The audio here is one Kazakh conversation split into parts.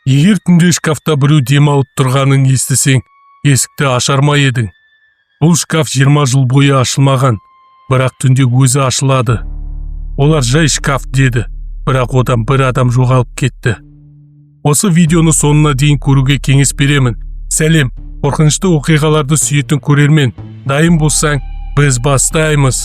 Егер түнде шкафта біреу дем алып тұрғанын естісең, есікті ашар ма едің? Бұл шкаф 20 жыл бойы ашылмаған, бірақ түнде өзі ашылады. Олар жай шкаф деді, бірақ одан бір адам жоғалып кетті. Осы видеоны соңына дейін көруге кеңес беремін. Сәлем, қорқынышты оқиғаларды сүйетін көрермен, дайын болсаң, біз бастаймыз.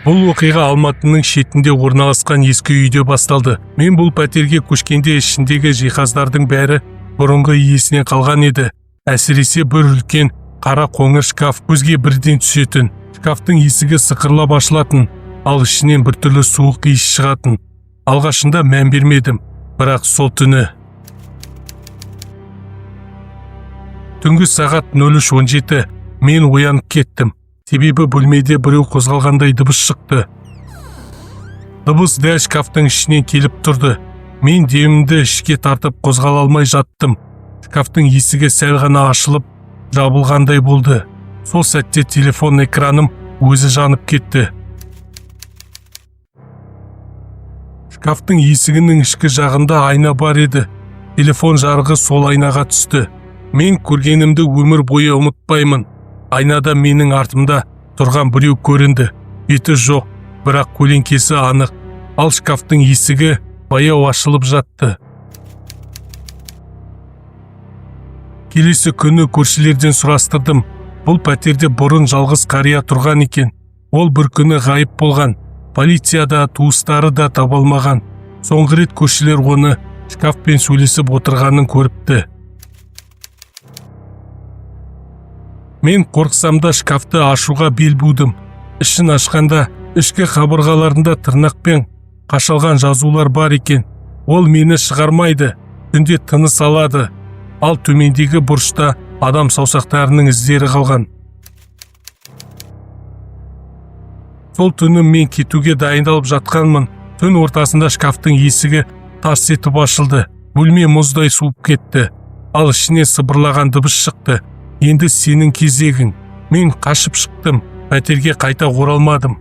Бұл оқиға Алматының шетінде орналасқан ескі үйде басталды. Мен бұл пәтерге көшкенде ішіндегі жиһаздардың бәрі бұрынғы иесінен қалған еді. Әсіресе бір үлкен қара қоңыр шкаф көзге бірден түсетін. Шкафтың есігі сықырлап ашылатын, ал ішінен біртүрлі суық иіс шығатын. Алғашында мән бермедім, бірақ сол түні түнгі сағат 03:17 мен оянып кеттім. Себебі бөлмеде біреу қозғалғандай дыбыс шықты. Дыбыс дәл шкафтың ішінен келіп тұрды. Мен демімді ішке тартып қозғала алмай жаттым. Шкафтың есігі сәл ғана ашылып, жабылғандай болды. Сол сәтте телефон экраным өзі жанып кетті. Шкафтың есігінің ішкі жағында айна бар еді. Телефон жарығы сол айнаға түсті. Мен көргенімді өмір бойы ұмытпаймын. Айнада менің артымда тұрған біреу көрінді. Беті жоқ, бірақ көлеңкесі анық. Ал шкафтың есігі баяу ашылып жатты. Келесі күні көршілерден сұрастырдым. Бұл пәтерде бұрын жалғыз қария тұрған екен. Ол бір күні ғайып болған. Полицияда, туыстары да таба алмаған. Соңғы рет көршілер оны шкафпен сөйлесіп отырғанын көріпті. Мен қорықсам да шкафты ашуға бел будым. Ішін ашқанда ішкі қабырғаларында тырнақпен қашалған жазулар бар екен. Ол мені шығармайды, түнде тыныс алады. Ал төмендегі бұрышта адам саусақтарының іздері қалған. Сол түні мен кетуге дайындалып жатқанмын. Түн ортасында шкафтың есігі тарс етіп ашылды. Бөлме мұздай суып кетті. Ал ішіне сыбырлаған дыбыс шықты. Енді сенің кезегің. Мен қашып шықтым, пәтерге қайта оралмадым.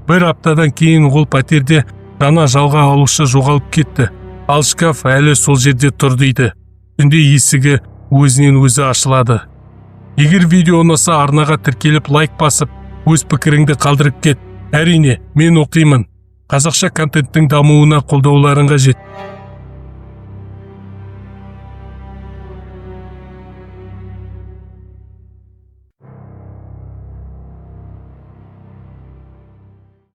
Бір аптадан кейін ол пәтерде жаңа жалға алушы жоғалып кетті. Ал шкаф әлі сол жерде тұр дейді. Түнде есігі өзінен өзі ашылады. Егер видео ұнаса, арнаға тіркеліп, лайк басып, өз пікіріңді қалдырып кет. Әрине, мен оқимын. Қазақша контенттің дамуына қолдауларың қажет.